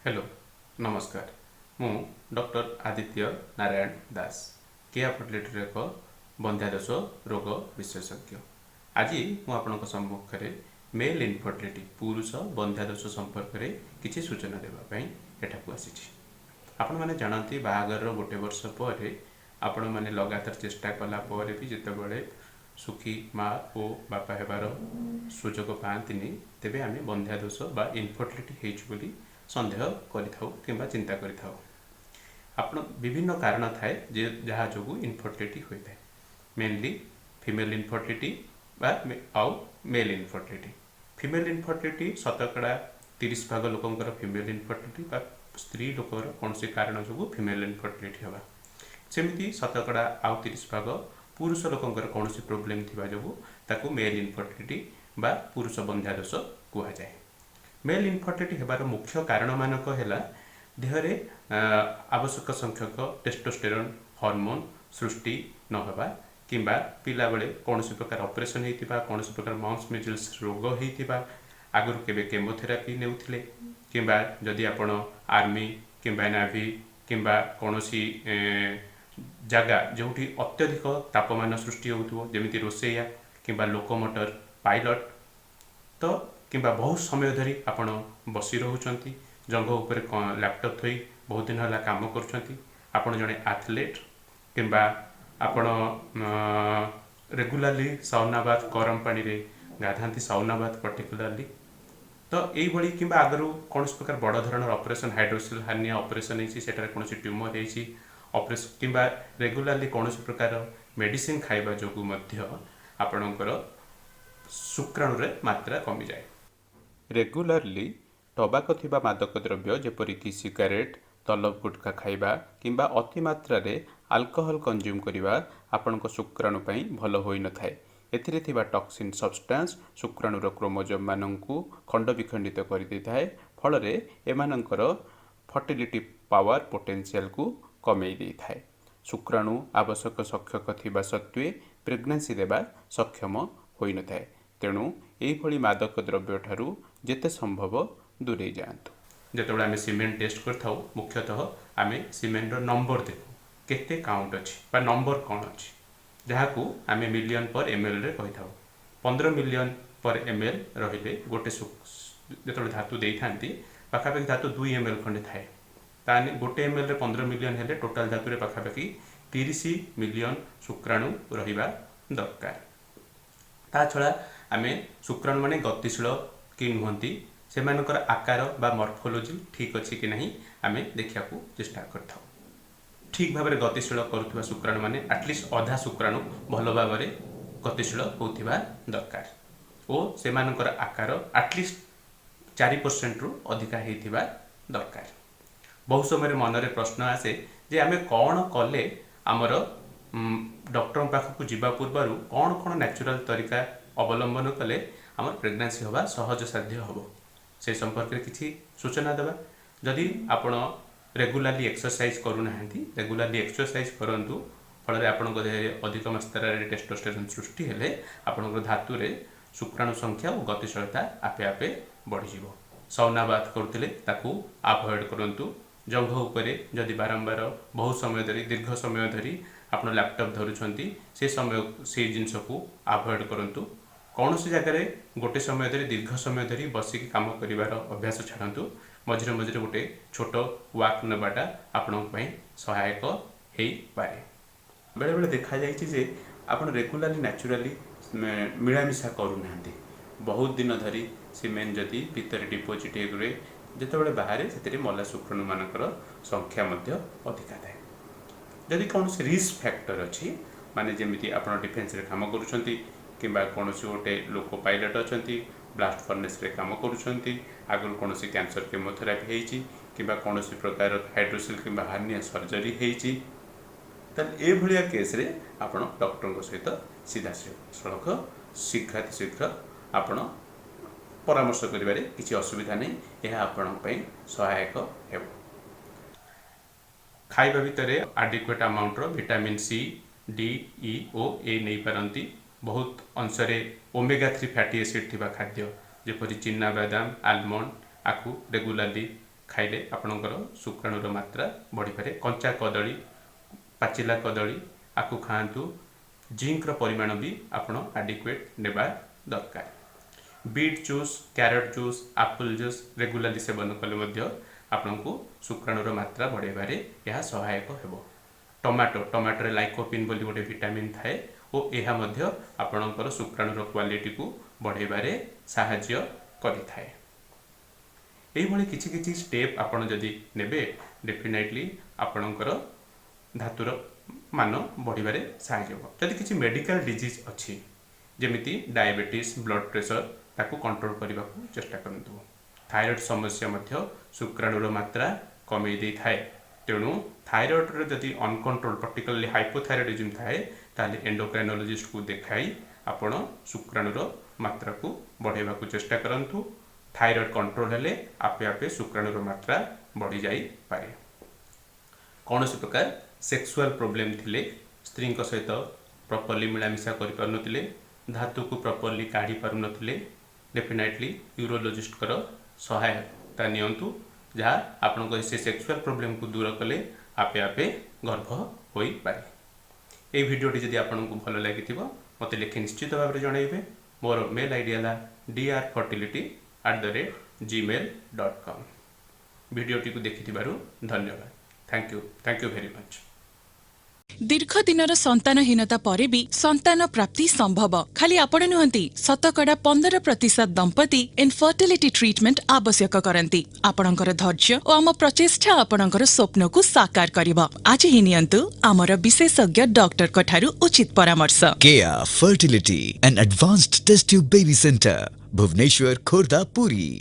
Hello, ନମସ୍କାର। ମୁଁ doctor Aditya Narayan Das, କେୟା ଫର୍ଟିଲିଟିର ଏକ ବନ୍ଧ୍ୟାଦୋଷ ରୋଗ ବିଶେଷଜ୍ଞ। ଆଜି ମୁଁ ଆପଣଙ୍କ ସମ୍ମୁଖରେ ମେଲ୍ ଇନଫର୍ଟିଲିଟି, ପୁରୁଷ ବନ୍ଧ୍ୟାଦୋଷ ସମ୍ପର୍କରେ କିଛି ସୂଚନା ଦେବା ପାଇଁ ଏଠାକୁ ଆସିଛି। ଆପଣମାନେ ଜାଣନ୍ତି, ବାହାଘରର ଗୋଟେ ବର୍ଷ ପରେ ଆପଣମାନେ ଲଗାତାର ଚେଷ୍ଟା କଲା ପରେ ବି ଯେତେବେଳେ ସୁଖୀ ମା ଓ ବାପା ହେବାର ସୁଯୋଗ ପାଆନ୍ତିନି, ତେବେ ଆମେ ବନ୍ଧ୍ୟାଦୋଷ ବା ଇନଫର୍ଟିଲିଟି ହେଇଛୁ ବୋଲି ସନ୍ଦେହ କରିଥାଉ କିମ୍ବା ଚିନ୍ତା କରିଥାଉ। ଆପଣ ବିଭିନ୍ନ କାରଣ ଥାଏ ଯେ ଯାହା ଯୋଗୁଁ ଇନଫର୍ଟିଲିଟି ହୋଇଥାଏ। ମେନଲି ଫିମେଲ୍ ଇନଫର୍ଟିଲିଟି ବା ଆଉ ମେଲ୍ ଇନଫର୍ଟିଲିଟି। ଫିମେଲ୍ ଇନଫର୍ଟିଲିଟି 30% ଭାଗ ଲୋକଙ୍କର ଫିମେଲ୍ ଇନଫର୍ଟିଲିଟି ବା ସ୍ତ୍ରୀ ଲୋକର କୌଣସି କାରଣ ଯୋଗୁଁ ଫିମେଲ୍ ଇନଫର୍ଟିଲିଟି ହେବା, ସେମିତି ଆଉ 30% ଭାଗ ପୁରୁଷ ଲୋକଙ୍କର କୌଣସି ପ୍ରୋବ୍ଲେମ୍ ଥିବା ଯୋଗୁଁ ତାକୁ ମେଲ୍ ଇନଫର୍ଟିଲିଟି ବା ପୁରୁଷ ବନ୍ଧ୍ୟାଦୋଷ କୁହାଯାଏ। ମେଲ୍ ଇନଫର୍ଟିଲିଟି ହେବାର ମୁଖ୍ୟ କାରଣମାନଙ୍କ ହେଲା ଦେହରେ ଆବଶ୍ୟକ ସଂଖ୍ୟକ ଟେଷ୍ଟୋଷ୍ଟେରନ୍ ହରମୋନ୍ ସୃଷ୍ଟି ନ ହେବା, କିମ୍ବା ପିଲାବେଳେ କୌଣସି ପ୍ରକାର ଅପରେସନ୍ ହେଇଥିବା, କୌଣସି ପ୍ରକାର ମମ୍ପସ୍ ମିଜଲ୍ସ ରୋଗ ହେଇଥିବା, ଆଗରୁ କେବେ କେମୋଥେରାପି ନେଉଥିଲେ, କିମ୍ବା ଯଦି ଆପଣ ଆର୍ମି କିମ୍ବା ନାଭି କିମ୍ବା କୌଣସି ଜାଗା ଯେଉଁଠି ଅତ୍ୟଧିକ ତାପମାନ ସୃଷ୍ଟି ହେଉଥିବ, ଯେମିତି ରୋଷେଇଆ କିମ୍ବା ଲୋକମୋଟର ପାଇଲଟ ତ, କିମ୍ବା ବହୁତ ସମୟ ଧରି ଆପଣ ବସି ରହୁଛନ୍ତି, ଜଙ୍ଘ ଉପରେ ଲ୍ୟାପଟପ୍ ଥୋଇ ବହୁତ ଦିନ ହେଲା କାମ କରୁଛନ୍ତି, ଆପଣ ଜଣେ ଆଥଲେଟ୍, କିମ୍ବା ଆପଣ ରେଗୁଲାରଲି ସାଉନା ବାଥ୍, ଗରମ ପାଣିରେ ଗାଧାନ୍ତି, ସାଉନା ବାଥ୍ ପର୍ଟିକୁଲାରଲି, ତ ଏଇଭଳି, କିମ୍ବା ଆଗରୁ କୌଣସି ପ୍ରକାର ବଡ଼ ଧରଣର ଅପରେସନ୍, ହାଇଡ୍ରୋସିଲ୍ ହାର୍ନିଆ ଅପରେସନ୍ ହେଇଛି, ସେଠାରେ କୌଣସି ଟ୍ୟୁମର୍ ହେଇଛି ଅପରେସନ୍, କିମ୍ବା ରେଗୁଲାରଲି କୌଣସି ପ୍ରକାର ମେଡ଼ିସିନ ଖାଇବା ଯୋଗୁଁ ମଧ୍ୟ ଆପଣଙ୍କର ଶୁକ୍ରାଣୁରେ ମାତ୍ରା କମିଯାଏ। ରେଗୁଲାରଲି ଟବାକୋ ଥିବା ମାଦକ ଦ୍ରବ୍ୟ, ଯେପରିକି ସିଗାରେଟ୍, ତଲବ, ଗୁଟଖା ଖାଇବା କିମ୍ବା ଅତିମାତ୍ରାରେ ଆଲକୋହଲ କନଜ୍ୟୁମ୍ କରିବା ଆପଣଙ୍କ ଶୁକ୍ରାଣୁ ପାଇଁ ଭଲ ହୋଇନଥାଏ। ଏଥିରେ ଥିବା ଟକ୍ସିନ୍ ସବଷ୍ଟାନ୍ସ ଶୁକ୍ରାଣୁର କ୍ରୋମୋଜୋମମାନଙ୍କୁ ଖଣ୍ଡ ବିଖଣ୍ଡିତ କରିଦେଇଥାଏ। ଫଳରେ ଏମାନଙ୍କର ଫର୍ଟିଲିଟି ପାୱାର ପୋଟେନ୍ସିଆଲକୁ କମେଇ ଦେଇଥାଏ। ଶୁକ୍ରାଣୁ ଆବଶ୍ୟକ ସଂଖ୍ୟକ ଥିବା ସତ୍ତ୍ୱେ ପ୍ରେଗନେନ୍ସି ଦେବା ସକ୍ଷମ ହୋଇନଥାଏ। ତେଣୁ ଏଇଭଳି ମାଦକ ଦ୍ରବ୍ୟ ଠାରୁ ଯେତେ ସମ୍ଭବ ଦୂରେଇ ଯାଆନ୍ତୁ। ଯେତେବେଳେ ଆମେ ସିମେନ୍ ଟେଷ୍ଟ କରିଥାଉ, ମୁଖ୍ୟତଃ ଆମେ ସିମେନ୍ର ନମ୍ବର ଦେଖୁ, କେତେ କାଉଣ୍ଟ ଅଛି ବା ନମ୍ବର କ'ଣ ଅଛି, ଯାହାକୁ ଆମେ ମିଲିୟନ ପର୍ ଏମ୍ଏଲ୍ରେ କହିଥାଉ। 15 ମିଲିୟନ ପର୍ ଏମ୍ଏଲ୍ ରହିଲେ ଗୋଟେ ଯେତେବେଳେ ଧାତୁ ଦେଇଥାନ୍ତି, ପାଖାପାଖି ଧାତୁ 2 ଏମ୍ଏଲ୍ ଖଣ୍ଡେ ଥାଏ। ତାହେଲେ ଗୋଟେ ଏମ୍ଏଲ୍ରେ 15 ମିଲିୟନ ହେଲେ ଟୋଟାଲ ଧାତୁରେ ପାଖାପାଖି 30 ମିଲିୟନ ଶୁକ୍ରାଣୁ ରହିବା ଦରକାର। ତା ଛଡ଼ା ଆମେ ଶୁକ୍ରାଣୁମାନେ ଗତିଶୀଳ କି ନୁହନ୍ତି, ସେମାନଙ୍କର ଆକାର ବା ମର୍ଫୋଲୋଜି ଠିକ୍ ଅଛି କି ନାହିଁ, ଆମେ ଦେଖିବାକୁ ଚେଷ୍ଟା କରିଥାଉ। ଠିକ୍ ଭାବରେ ଗତିଶୀଳ କରୁଥିବା ଶୁକ୍ରାଣୁମାନେ, ଆଟଲିଷ୍ଟ ଅଧା ଶୁକ୍ରାଣୁ ଭଲ ଭାବରେ ଗତିଶୀଳ ହେଉଥିବା ଦରକାର ଓ ସେମାନଙ୍କର ଆକାର ଆଟଲିଷ୍ଟ 4%ରୁ ଅଧିକା ହେଇଥିବା ଦରକାର। ବହୁ ସମୟରେ ମନରେ ପ୍ରଶ୍ନ ଆସେ ଯେ ଆମେ କ'ଣ କଲେ, ଆମର ଡକ୍ଟରଙ୍କ ପାଖକୁ ଯିବା ପୂର୍ବରୁ କ'ଣ କ'ଣ ନ୍ୟାଚୁରାଲ ତରିକା ଅବଲମ୍ବନ କଲେ ଆମର ପ୍ରେଗନାନ୍ସି ହେବା ସହଜସାଧ୍ୟ ହେବ, ସେ ସମ୍ପର୍କରେ କିଛି ସୂଚନା ଦେବା। ଯଦି ଆପଣ ରେଗୁଲାରଲି ଏକ୍ସରସାଇଜ କରୁନାହାନ୍ତି, ରେଗୁଲାରଲି ଏକ୍ସରସାଇଜ କରନ୍ତୁ। ଫଳରେ ଆପଣଙ୍କ ଦେହରେ ଅଧିକ ମାତ୍ରାରେ ଟେଷ୍ଟୋଷ୍ଟେରନ୍ ସୃଷ୍ଟି ହେଲେ ଆପଣଙ୍କର ଧାତୁରେ ଶୁକ୍ରାଣୁ ସଂଖ୍ୟା ଓ ଗତିଶୀଳତା ଆପେ ଆପେ ବଢ଼ିଯିବ। ସଉନା ବାଥ୍ କରୁଥିଲେ ତାକୁ ଆଭଏଡ଼ କରନ୍ତୁ। ଜଙ୍ଘ ଉପରେ ଯଦି ବାରମ୍ବାର ବହୁତ ସମୟ ଧରି, ଦୀର୍ଘ ସମୟ ଧରି ଆପଣ ଲ୍ୟାପଟପ୍ ଧରୁଛନ୍ତି, ସେ ସମୟ ସେଇ ଜିନିଷକୁ ଆଭଏଡ଼ କରନ୍ତୁ। କୌଣସି ଜାଗାରେ ଗୋଟେ ସମୟ ଧରି, ଦୀର୍ଘ ସମୟ ଧରି ବସିକି କାମ କରିବାର ଅଭ୍ୟାସ ଛାଡ଼ନ୍ତୁ। ମଝିରେ ମଝିରେ ଗୋଟେ ଛୋଟ ୱାକ୍ ନେବାଟା ଆପଣଙ୍କ ପାଇଁ ସହାୟକ ହେଇପାରେ। ବେଳେବେଳେ ଦେଖାଯାଇଛି ଯେ ଆପଣ ରେଗୁଲାରଲି ନ୍ୟାଚୁରାଲି ମିଳାମିଶା କରୁନାହାନ୍ତି, ବହୁତ ଦିନ ଧରି ସିମେନ୍ ଯଦି ଭିତରେ ଡିପୋଜିଟ୍ ହେଇକି ରୁହେ, ଯେତେବେଳେ ବାହାରେ ସେଥିରେ ମଲା ଶୁକ୍ରାଣୁମାନଙ୍କର ସଂଖ୍ୟା ମଧ୍ୟ ଅଧିକା ଥାଏ। ଯଦି କୌଣସି ରିସ୍କ ଫ୍ୟାକ୍ଟର ଅଛି, ମାନେ ଯେମିତି ଆପଣ ଡିଫେନ୍ସରେ କାମ କରୁଛନ୍ତି, କିମ୍ବା କୌଣସି ଗୋଟେ ଲୋକୋ ପାଇଲଟ୍ ଅଛନ୍ତି, ବ୍ଲାଷ୍ଟ ଫର୍ନେସ୍ରେ କାମ କରୁଛନ୍ତି, ଆଗରୁ କୌଣସି କ୍ୟାନ୍ସର କେମୋଥେରାପି ହେଇଛି, କିମ୍ବା କୌଣସି ପ୍ରକାର ହାଇଡ୍ରୋସିଲ୍ କିମ୍ବା ହାର୍ନିଆ ସର୍ଜରୀ ହେଇଛି, ତାହେଲେ ଏଇଭଳିଆ କେସ୍ରେ ଆପଣ ଡକ୍ଟରଙ୍କ ସହିତ ସିଧାସଳଖ ଶୀଘ୍ରାତି ଶୀଘ୍ର ଆପଣ ପରାମର୍ଶ କରିବାରେ କିଛି ଅସୁବିଧା ନାହିଁ। ଏହା ଆପଣଙ୍କ ପାଇଁ ସହାୟକ ହେବ। ଖାଇବା ଭିତରେ ଆଡିକୁଏଟ୍ ଆମାଉଣ୍ଟର ଭିଟାମିନ୍ ସି, ଡି, ଇ ଓ ଏ ନେଇପାରନ୍ତି। ବହୁତ ଅଂଶରେ ଓମେଗା 3 ଫ୍ୟାଟି ଏସିଡ୍ ଥିବା ଖାଦ୍ୟ, ଯେପରି ଚିନା ବାଦାମ, ଆଲମଣ୍ଡ, ଆକୁ ରେଗୁଲାରଲି ଖାଇଲେ ଆପଣଙ୍କର ଶୁକ୍ରାଣୁର ମାତ୍ରା ବଢ଼ିପାରେ। କଞ୍ଚା କଦଳୀ, ପାଚିଲା କଦଳୀ ଆକୁ ଖାଆନ୍ତୁ। ଜିଙ୍କର ପରିମାଣ ବି ଆପଣ ଆଡିକୁଏଟ୍ ନେବା ଦରକାର। Beet juice, carrot juice, apple juice regularly ସେବନ କଲେ ମଧ୍ୟ ଆପଣଙ୍କୁ ଶୁକ୍ରାଣୁର ମାତ୍ରା ବଢ଼ାଇବାରେ ଏହା ସହାୟକ ହେବ। ଟମାଟୋ, ଟମାଟୋରେ ଲାଇକୋପିନ୍ ବୋଲି ଗୋଟେ ଭିଟାମିନ୍ ଥାଏ ଓ ଏହା ମଧ୍ୟ ଆପଣଙ୍କର ଶୁକ୍ରାଣୁର କ୍ୱାଲିଟିକୁ ବଢ଼ାଇବାରେ ସାହାଯ୍ୟ କରିଥାଏ। ଏଇଭଳି କିଛି କିଛି ଷ୍ଟେପ୍ ଆପଣ ଯଦି ନେବେ, ଡେଫିନାଇଟଲି ଆପଣଙ୍କର ଧାତୁର ମାନ ବଢ଼ିବାରେ ସାହାଯ୍ୟ ହେବ। ଯଦି କିଛି ମେଡ଼ିକାଲ ଡିଜିଜ୍ ଅଛି, ଯେମିତି ଡାଇବେଟିସ୍, ବ୍ଲଡ଼ ପ୍ରେସର, ତାକୁ କଣ୍ଟ୍ରୋଲ କରିବାକୁ ଚେଷ୍ଟା କରନ୍ତୁ। ଥାଇରଏଡ଼ ସମସ୍ୟା ମଧ୍ୟ ଶୁକ୍ରାଣୁର ମାତ୍ରା କମେଇ ଦେଇଥାଏ। ତେଣୁ ଥାଇରଏଡ଼ର ଯଦି ଅନକଣ୍ଟ୍ରୋଲ, ପର୍ଟିକୁଲାରଲି ହାଇପୋଥାଇରଏଡ଼ିଜିମ୍ ଥାଏ, ତାହେଲେ ଏଣ୍ଡୋକ୍ରାଇନୋଲୋଜିଷ୍ଟକୁ ଦେଖାଇ ଆପଣ ଶୁକ୍ରାଣୁର ମାତ୍ରାକୁ ବଢ଼ାଇବାକୁ ଚେଷ୍ଟା କରନ୍ତୁ। ଥାଇରଏଡ଼ କଣ୍ଟ୍ରୋଲ ହେଲେ ଆପେ ଆପେ ଶୁକ୍ରାଣୁର ମାତ୍ରା ବଢ଼ିଯାଇପାରେ। କୌଣସି ପ୍ରକାର ସେକ୍ସୁଆଲ ପ୍ରୋବ୍ଲେମ୍ ଥିଲେ, ସ୍ତ୍ରୀଙ୍କ ସହିତ ପ୍ରପରଲି ମିଳାମିଶା କରିପାରୁନଥିଲେ, ଧାତୁକୁ ପ୍ରପରଲି କାଢ଼ି ପାରୁନଥିଲେ, ଡେଫିନାଇଟଲି ୟୁରୋଲୋଜିଷ୍ଟଙ୍କର ସହାୟତା ନିଅନ୍ତୁ, ଯାହା ଆପଣଙ୍କ ସେ ସେକ୍ସୁଆଲ ପ୍ରୋବ୍ଲେମକୁ ଦୂର କଲେ ଆପେ ଆପେ ଗର୍ଭ ହୋଇପାରେ। ଏଇ ଭିଡ଼ିଓଟି ଯଦି ଆପଣଙ୍କୁ ଭଲ ଲାଗିଥିବ, ମୋତେ ଲେଖି ନିଶ୍ଚିତ ଭାବରେ ଜଣାଇବେ। ମୋର ମେଲ୍ I D ହେଲା drfertility@gmail.com। ଭିଡ଼ିଓଟିକୁ ଦେଖିଥିବାରୁ ଧନ୍ୟବାଦ। Thank you, thank you very much. ଦୀର୍ଘ ଦିନର ସନ୍ତାନହୀନତା ପରେ ବି ସନ୍ତାନ ପ୍ରାପ୍ତି ସମ୍ଭବ। ଖାଲି ଆପଣ ନୁହନ୍ତି, ଶତକଡ଼ା 15% ଦମ୍ପତି ଇନଫର୍ଟିଲିଟି ଟ୍ରିଟମେଣ୍ଟ ଆବଶ୍ୟକ କରନ୍ତି। ଆପଣଙ୍କର ଧୈର୍ଯ୍ୟ ଓ ଆମ ପ୍ରଚେଷ୍ଟା ଆପଣଙ୍କର ସ୍ୱପ୍ନକୁ ସାକାର କରିବ। ଆଜି ହିଁ ନିଅନ୍ତୁ ଆମର ବିଶେଷଜ୍ଞ ଡକ୍ଟରଙ୍କ ଠାରୁ ଉଚିତ ପରାମର୍ଶ। Keya Fertility and Advanced Test Tube Baby Center, Bhubaneswar, Khordha, Puri.